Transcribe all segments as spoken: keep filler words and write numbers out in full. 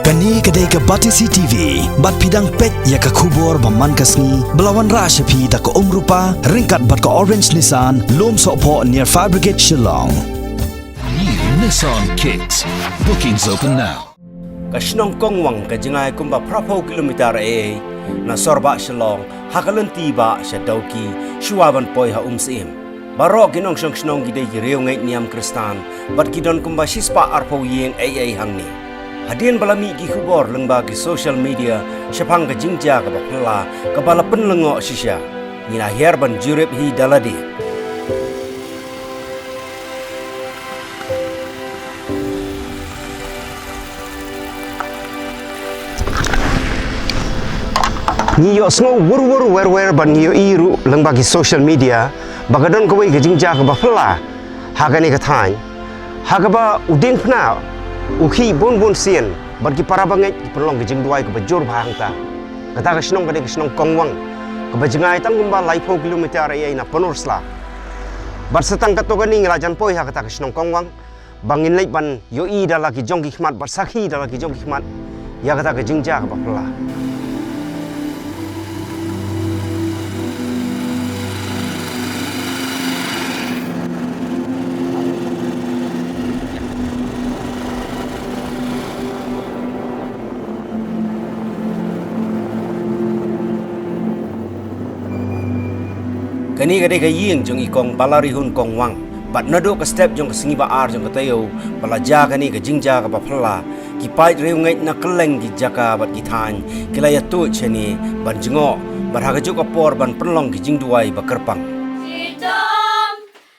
Kane ka dei ka Batesi T V, bad phi dang peit ïa ka khubor ba man ka sngi, ba la wanrah sha phi da ka Umrupa, ryngkat bad ka Orange Nissan, Lum Sohphoh near Fire Brigade Shillong. New Nissan Kicks. Bookings open now. Ka shnong Kongwang ka jingai kumba phraphew kilometer ei ei na sorbah Shillong, ha ka lynti bah sha Dawki, shuwa ban poi ha Umsyiem. Baroh ki nongshong shnong ki dei ki riewngeit niam Khristan, bad ki don kumba shispah arphew ïing ei ei hangne. Hadien ba la mih ki khubor lyngba ki social media shaphang ka jingjia kaba phylla, kaba la pynlyngngoh shisha, ngi la hiar ban jurip hi da lade. Ngi ïohsngew wur wur wer wer bad ngi ïohi ruh lyngba ki social media ba ka don kawei ka jingjia kaba phylla ha kane ka thaiñ, ha kaba u diengphna u khih bun bun sien bad ki para bangeit ki pynlong ka jingduwai kaba jur bha hangta. Kata ka shnong ka dei ka shnong Kongwang, kaba jingai tang kumba laiphew kilometer ei ei na Pynursla. Bad sa tang katto katne ngi la jan poi ha kata ka shnong Kongwang, ba ngin leit ban ïohi da la ki jong ki khmat bad sakhi da la ki jong ki khmat ïa kata ka jingjia kaba phylla. Kane ka dei ka ïing jong i Kong Balarihun Kongwang. Bad naduh ka step jong ka sngi ba ar jong ka taïew ba la jia kane ka jingjia kaba phylla, ki paid riewngeit na kylleng ki jaka bad ki thaiñ ki la ïatuid shane ban jngoh, bad ha kajuh ka por ban pynlong ki jingduwai ba kyrpang. Shitom,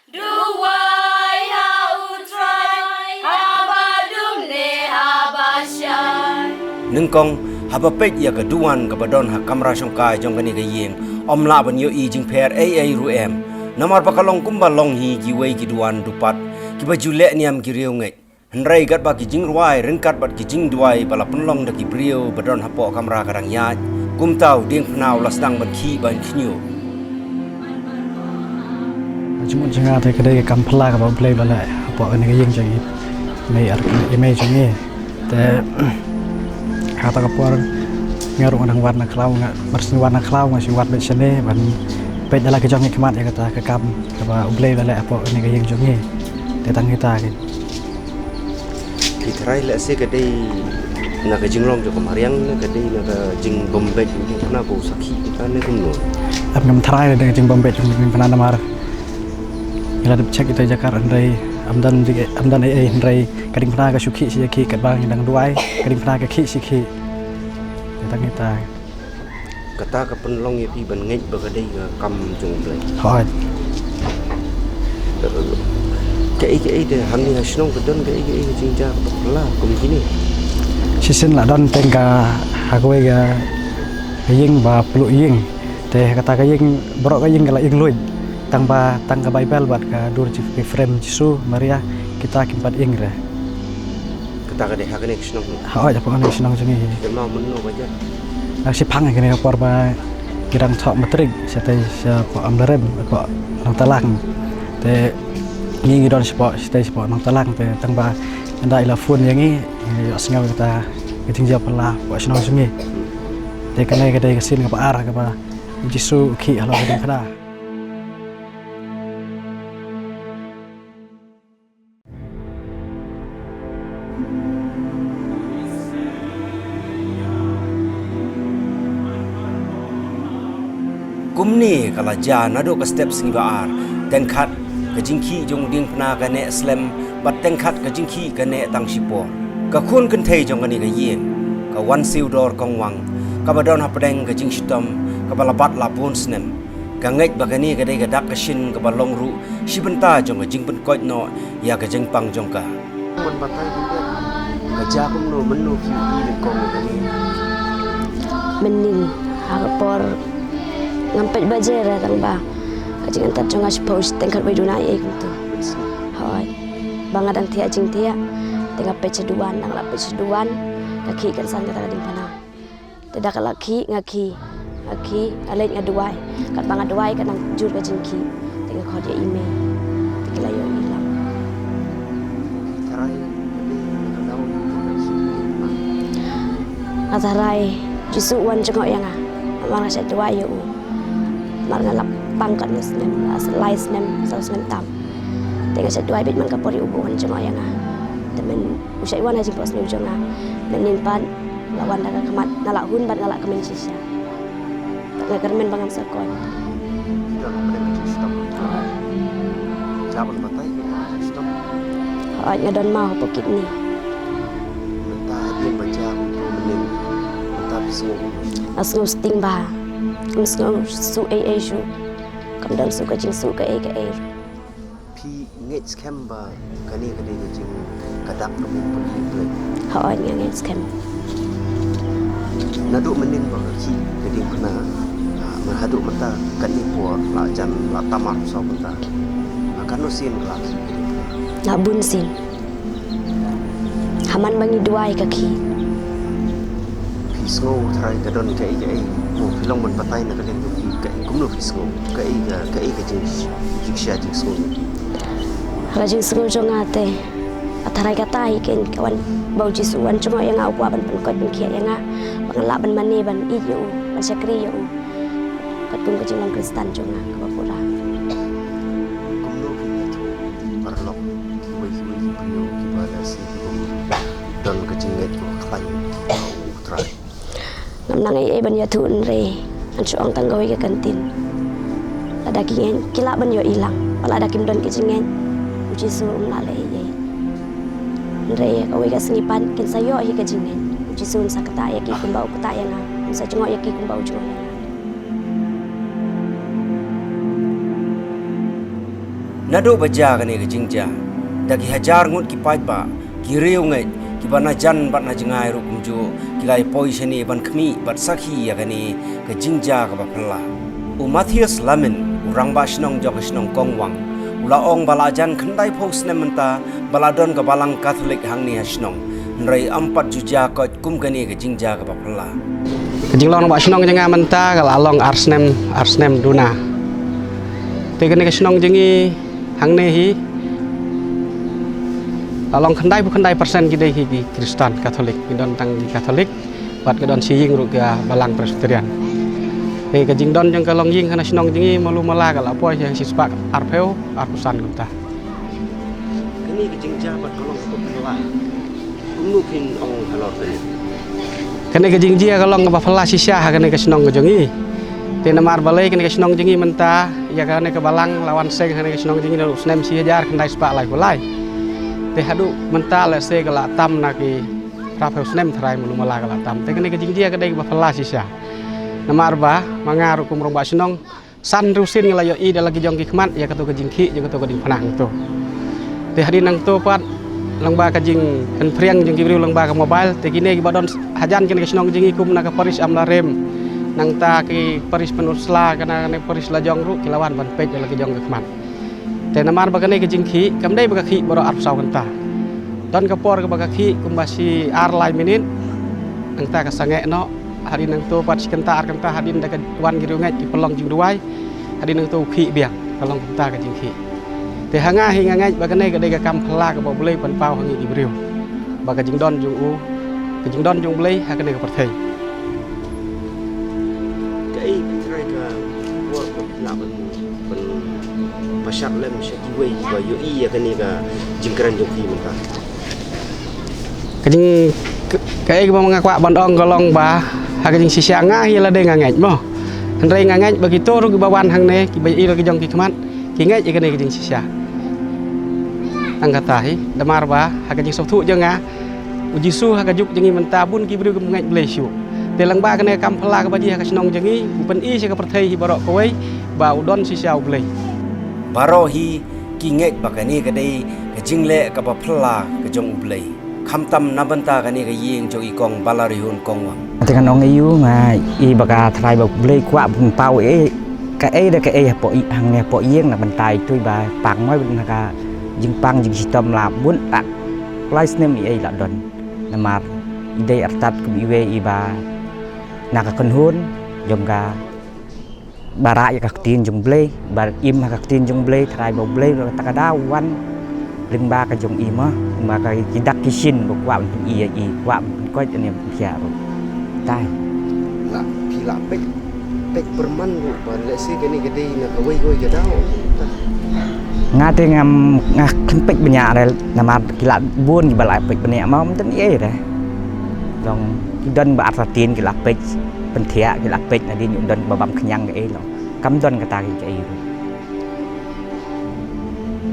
duwai ha U Trai, haba dum ne haba shai. Nyngkong, haba peit ïa ka duwan kaba don ha kamra shongkai jong kane ka ïing, ym lah ban ïohi jingpher ei ei ruh em. Namar ba ka long kumba long hi kiwei ki duwan dupat kiba ju leh niam ki riewngeit. Hynrei katba ki jingrwai ryngkat bad ki jingduwai ba la pynlong da ki briew ba don hapoh kamra ka dang ïaid, kumta u diengphna u la sdang ban khih ban khñiuh. Jingmut jong nga te ka dei ka kam phylla kaba U Blei u la leh hapoh kane ka ïing jong i mei ar, i mei jong ngi. Te ha kata ka por nga ruh nga dang wad na khlaw, nga, mar shu wad na khlaw nga shu wad beit shane ban peit da la ki jong ngi khmat ïa kata ka kam kaba U Blei u la leh hapoh kane ka ïing jong ngi. Te tang kita ki. Ki tharai lehse ka dei na ka jinglong jong ka mariang ne ka dei na ka jingbym beit jong u diengphna ba u sakhi kita ne kumno? Ap ngam tharai na ka jingbym beit jong u diengphna namar ngi la dep check ita i jaka hynrei ym don ei ei, hynrei ka diengphna ka shu khih sha ïa khih katba ngi dang duwai, ka diengphna ka khih sha khih. Tang kita. Kata ka pynlong ïa phi ban ngeit ba ka dei ka kam jong U Blei. Hooid. Kaei kaei te hangne ha shnong ka don kaei kaei ka jingjia kaba phylla kum kine? Shisien la don teng ka ha kawei ka ïing ba pluh ïing. Te kata ka ïing baroh ka ïing ka la ing luid. Tang ba tang ka Baibl bad ka dur ki frame Jisu, Maria, kita kim pat ing re. Kata ka dei ha kane ka shnong. Hooid, hapoh kane ka shnong jong ngi. Te ma mynno ba jia? Nga shiphang kane ka por ba ki dang thoh matrik shatei shapoh Amlarem, hapoh Nongtalang. Te ngi ngi don shapoh shatei shapoh Nongtalang te tang ba ynda i la phone ïa ngi, ngi ïohsngew kata ka jingjia phylla hapoh shnong jong ngi. Te kane ka dei ka sien kaba ar kaba Jisu u khih halor ka diengphna. Kumne ka la jia naduh ka step sngi ba ar, teng khat ka jingkhih jong u diengphna ka neh slem, bad teng khat ka jingkhih ka neh tang shipor. Ka khun kynthei jong kane ka ïing, ka Wansiew Dor Kongwang, kaba don hapdeng ka jingshitom kaba la bat la bun snem. Ka ngeit ba kane ka dei ka dak ka shin kaba long ruh shi bynta jong ka jingpynkoit noh ïa ka jingpang jong ka. Mon batai bynta ka jia kumno, mynno phi i nyngkong kane? Mynnin ha ka por ngam peit baje re tang ba ka jingangtat jong nga shiphew shiteng khatwei duna ei kumtu. Hooid. Ba nga dang thiah jingthiah te nga peit sha duwan, dang la peit sha duwan ka khih kan san kata ka diengphna. Te da ka la khih nga khih, nga khih, nga leit nga duwai. Katba nga duwai ka nang jur ka jingkhih. Te nga khot ïa i mei. Te ki la ïohi lang. Tharai ka dei na ka daw ïa ka khih. Tharai Jisu u wan jngoh ïa nga. Namar nga shait duwai ïa u. Namar nga la pang katno snem, la lai snem, saw snem tam. Te nga shait duwai beit man ka por ïa u ba u wan jngoh ïa nga. Te myn u shait wan ha jingphohsniew jong nga. Mynnin pat la wan da ka khmat, nga la hun bad nga la kmen shisha. Nga kyrmen ba ngam sa koit. Ki don hapdeng ka jingshitom. Hooid. Jia ban batai ki don ka jingshitom. Hooid, nga don maw hapoh kidney. Mynta hadien ba jia kumto mynnin, mynta phi sngew kumno? Nga sngew sting bha. Ngam sngew suh ei ei shuh. Kam don suh ka jingsuh kaei kaei. Phi ngeit skhem ba kane ka dei ka jing, ka dak ka bym pynkhih Blei? Hooid, nga ngeit skhem. Naduh mynnin ba ka khih ka diengphna, ah, man haduh mynta katne por la jan la tam arphew saw kynta. Ah, katno sien ka la khih ka diengphna? La bun sien. Ha man ba ngi duwai ka khih. Phi sngew tharai ka don kaei kaei, mo phi long ban batai na ka liang jong phi, kaei kumno phi sngew, kaei ka, kaei ka jing, jingshisha jingsngew jong phi? Ka jingsngew jong nga te, tharai kata hi kein ka wan ba u Jisu u wan jngoh ïa nga, u kwah ban pynkhiah ïa nga, ba ngan lah ban mane ban ïeit ïa u, ban shakri ïa u. Katkum ka jinglong Khristan jong nga kaba pura. Kumno phi ïathuh paralok kiwei kiwei ki briew kiba lehse ki bym don ka jingngeit kaba khlaiñ ha u Trai? Ngam nang ei ei ban ïathuh, hynrei ngan shu ong tang kawei ka kyntien. Lada ki ngeit ki lah ban ïohi lang, bad lada kim don ka jingngeit, u Jisu um lah leh ei ei. Hynrei kawei ka sngi pat kin sa ïoh hi ka jingngeit. U Jisu un sa ktah ïa ki kumba u ktah ïa nga, un sa jngoh ïa ki kumba u jngoh ïa nga. Naduh ba jia kane ka jingjia, da ki hajar ngut ki paidbah, ki riewngeit, kiba na jan bad na jngai ruh kumjuh, ki la ïapoi shane ban khmih bad sakhi ïa kane ka jingjia kaba phylla. U Matthias Lamin, u rangbah shnong jong ka shnong Kongwang, u la ong ba la jan khyndai phew snem mynta ba la don ka balang Katholik hangne ha shnong, hynrei ym pat ju jia koit kum kane ka jingjia kaba phylla. Ka jinglong rangbah shnong jong nga mynta ka la long ar snem, ar snem duna. Te kane ka shnong jong ngi hangne hi la long khyndai phew khyndai percent ki dei ki, ki Khristan Katholik, ki don tang ki Katholik, bad ka don shi ïing ruh ka balang Presbyterian. Te ka jingdon jong ka longïing ha shnong jong ngi malu mala ka la poi ha shispah arphew, arphew san kumta. Kane ka jingjia pat ka long kaba phylla. Kumno phin ong halor kane? Kane ka jingjia ka long kaba phylla shisha ha kane ka shnong ka jong ngi. Te namar balei kane ka shnong jong ngi mynta ïa kane ka balang la wan seng ha kane ka shnong jong ngi naduh u snem shi hajar khyndai spah laiphew lai. Te haduh mynta lehse ka la tam na ki phra phew snem tharai malu mala ka la tam. Te kane ka jingjia ka dei kaba phylla shisha. Namar ba ma nga ruh kum rangbah shnong, san hynriew sien ngi la ïohi da la ki jong ki khmat ïa kato ka jingkhih, ïa kato ka diengphna hangto. Te hadien nangto pat lyngba ka jingpynphriang jong ki briew lyngba ka mobile, te kine kiba don hajan kine ka shnong jong ngi kum na ka parish Amlarem, nangta ki parish Pynursla, kane, kane parish Lajong ruh ki la wan ban peit ïa la ki jong ki khmat. Te namar ba kane ka jingkhih kam dei ba ka khih baroh arphew saw kynta. Don ka por kaba ka khih kumba shi ar lai minit, nangta ka sangeh noh. Hadien nangto pat shi kynta ar kynta hadien da ka wan ki riewngeit ki pynlong jingduwai, hadien nangto u khih biang, ka long kumta ka jingkhih. Te ha nga hi nga ngeit ba kane ka dei ka kam phylla kaba U Blei u pynpaw ha ngi ki briew, ba ka jingdon jong u, ka jingdon jong U Blei ha kane ka pyrthei. Kaei phi trai ka por ba phi lah ban, ban pynshad lem sha kiwei kiba ïohi ïa kane ka jingkren jong phi mynta? Ka jing, ka, kaei kaba nga kwah ban ong ka long ba ha ka jingshisha nga hi lade nga ngeit mo. Hynrei nga ngeit ba kito ruh kiba wan hangne kiba ïohi la ki jong ki khmat ki ngeit ïa kane ka jingshisha. Tang kata hi, namar ba ha ka jingsngewthuh jong nga, U Jisu ha ka juk jong ngi mynta bun ki briew kim ngeit Blei shuh. Te lyngba kane ka kam phylla kaba jia ha ka shnong jong ngi, u pyni sha ka pyrthei hi baroh kawei ba u don shisha U Blei. Baroh hi ki ngeit ba kane ka dei ka jingleh kaba phylla ka jong U Blei, khamtam na bynta kane ka ïing jong i Kong Balarihun Kongwang. Te ngan ong ïa u nga i ba ka trai ba U Blei kwah ban paw ei kaei da kaei hapoh i, hangne hapoh ïing na bynta itu iba pang mo, na ka jingpang jingshitom la bun tak lai snem i ei la don. Namar i dei artat kum iwei iba na ka kynhun jong ka, ba rah ïa ka ktien jong U Blei, ba im ha ka ktien jong U Blei, trai ba U Blei ruh kata ka daw wan lyngba ka jong i mo, lyngba ka ki dak ki shin ba kwah ban pyni ïa i, kwah ban pynkoit ïa i, ban pynkhiah ruh. Tai. La phi la peit, peit pyrman ruh ba lehse kane ka dei na kawei kawei ka daw. Nga te ngam, nga khlem peit bniah re, namar ki la bun kiba la peit bniah, ma ym don ei re. Long ki don ba artatien ki la peit, pynthiah ki la peit, nadien ym don ba bam khñiang kaei long. Kam don kata ki kaei ruh.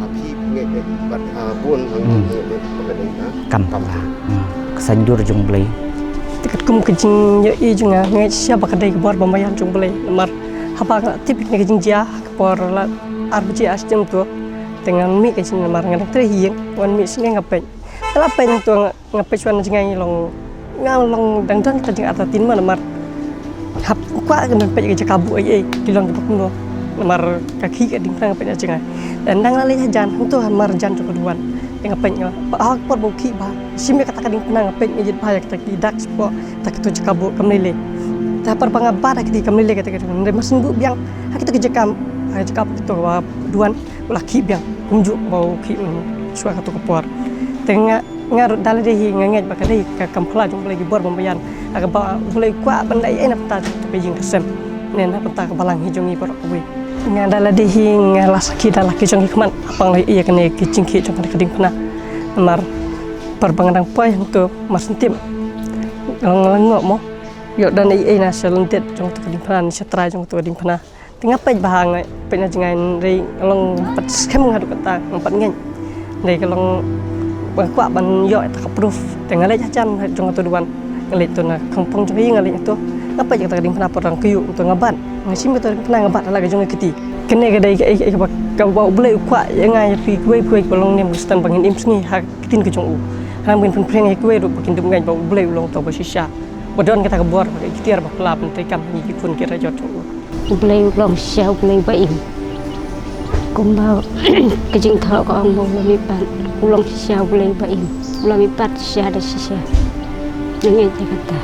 Ha phi ngeit ngeit bad ha bun hang ngeit ngeit ba ka dei ha. Kam pala. Hmm. Ka saiñdur jong Blei. Te katkum ka jingïohi jong nga, nga ngeit shisha ba ka dei ka bor bymbaïan jong Blei. Namar haba nga tip ïa kane ka jingjia ha ka por la ar baje ar shiteng to, te ngan mih ka jingmar, nga dang trei ha ïing, wan mih shisngi nga peit. Nga la peit hangto, nga peit shuwa na jngai, long, nga long dang don ka jingartatien mo, namar hap kwah ka ban peit ka jaka buh ei ei ki long kiba kumno, namar ka khih ka diengphna nga peit na jngai. Te ynda nga la leit hajan hangto ha marjan jong ka duwan, te nga peit, nga, ha ka por ba u khih bha, shim ïa kata ka diengphna nga peit, nga ïit bha ïa kata ki dak shapoh kata, kato jaka buh kam lei lei. Te ha por ba nga bat ha kata kam lei lei kata ka diengphna, hynrei mar shu buh biang ha kito ki jaka, ha jaka kito ba duwan, u la khih biang kumjuh ba u khih shuwa kato ka por. Te nga, nga ruh da lade hi nga ngeit ba ka dei ka kam phylla jong U Blei, ki bor bymbaïan ha kaba U Blei u kwah ban da ei ei na bynta jong ka ïing ka sem ne na bynta ka balang hi jong ngi baroh kawei. Nga da lade hi nga la sakhi da la ki jong ki khmat ha pang la ïa kane ki jingkhih jong kane ka diengphna. Namar por ba nga dang poi hangto mar shu tip, nga la ngoh mo, ïoh don ei ei na sha lyndet jong kato ka diengphna ne sha trai jong kato ka diengphna. Te nga peit bha, nga peit na jngai, hynrei nga long pat skhem nga haduh katta, nga pat ngeit. Hynrei ka long ba nga kwah ban ïoh ïa kata ka proof. Te nga leit hajan jong kato duwan, nga leit to na khongpong jong ka ïing, nga leit to, nga peit ïa kata ka diengphna por dang kyiuh, to nga bat, nga shim ïa kato ka diengphna nga bat ha la ka jong ka kti. Kane ka dei kaei kaei kaba, kaba U Blei u kwah ïa nga ïa phi kiwei kiwei kiba long niam Khristan ba ngin im sngi ha ka ktien ka jong u. Khnang ba ngin pynphriang ïa kiwei ruh ba kin dup ngeit ba U Blei u long uta uba shisha, ba don kata ka bor ba ka iktiar ba phylla ban treikam ïa ki khun ki rajot jong u. U Blei u long shisha U Blei ba im. Kumba ka jingthoh ka ong ba u la mihpat, u long shisha U Blei ba im. U la mihpat shisha da shisha. Nga ngeit ïa kata.